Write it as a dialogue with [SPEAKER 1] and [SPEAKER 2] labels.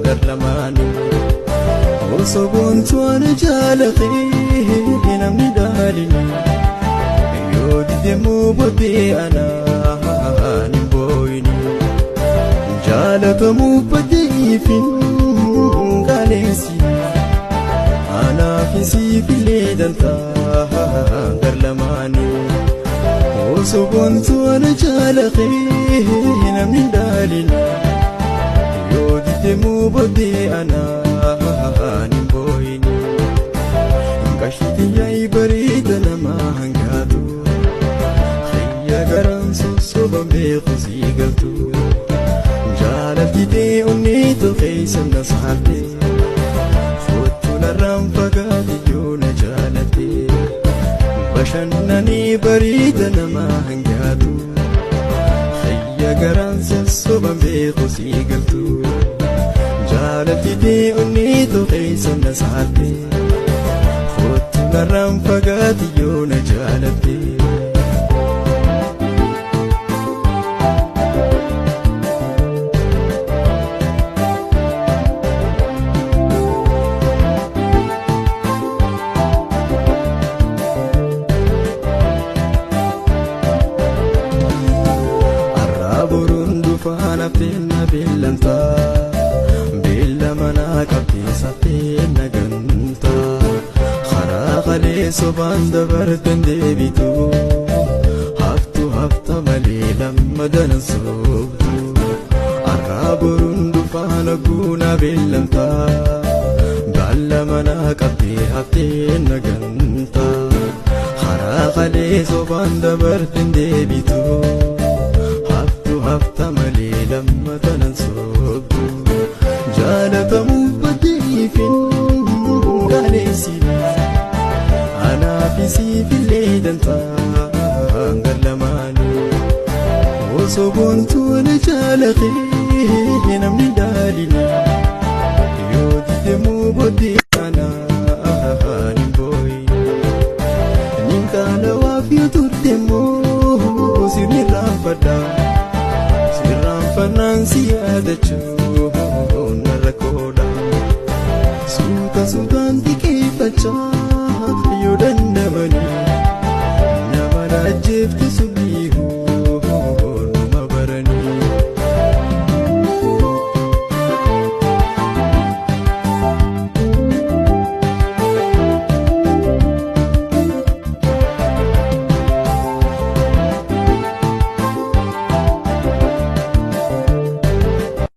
[SPEAKER 1] gar lamaanii. Osoo boontuu ana jaalatee namni dhaalini yoo didemmoo booddee anaan hin boo'ini. Jaalatamuu baddeefin qaaleessi anaaf siifillee dantaa gar lamaanii. Osoo boontuu ana jaalatee namni dhaalini yoo didemmoo booddee anaan hin boo'ini. Qashiti yaa'ii bareeda nama hangaatu xiyya garaan sossoban beeku sii galtu. Jaalalti tee onneetu keessa na saarte kottu narraan fagaate yoo na jaalatte. Bashannanii bareeda nama hangaatu xiyya garaan sossoban beeku sii galtu. Jaalalti tee onneetu keessa na saarte kottu narraan fagaate yoo na jaalatte. Arraa boruun dhufaan haftee na beellamtaa beellama naa qabdee saftee na gantaa karaa kalee sobaan dabarteen deebitu haftu hafta malee lamma danan soobtu. Arraa boruun dhufaan guuna beellamtaa beellama naa qabdee haftee na gantaa karaa kalee sobaan dabarteen deebitu haftu hafta malee lamma tanan soobdu. Jaalatamuu baddeefin qaaleessi anaaf siifillee dantaa gar lamaanii. Osoo boontuu na jaalatee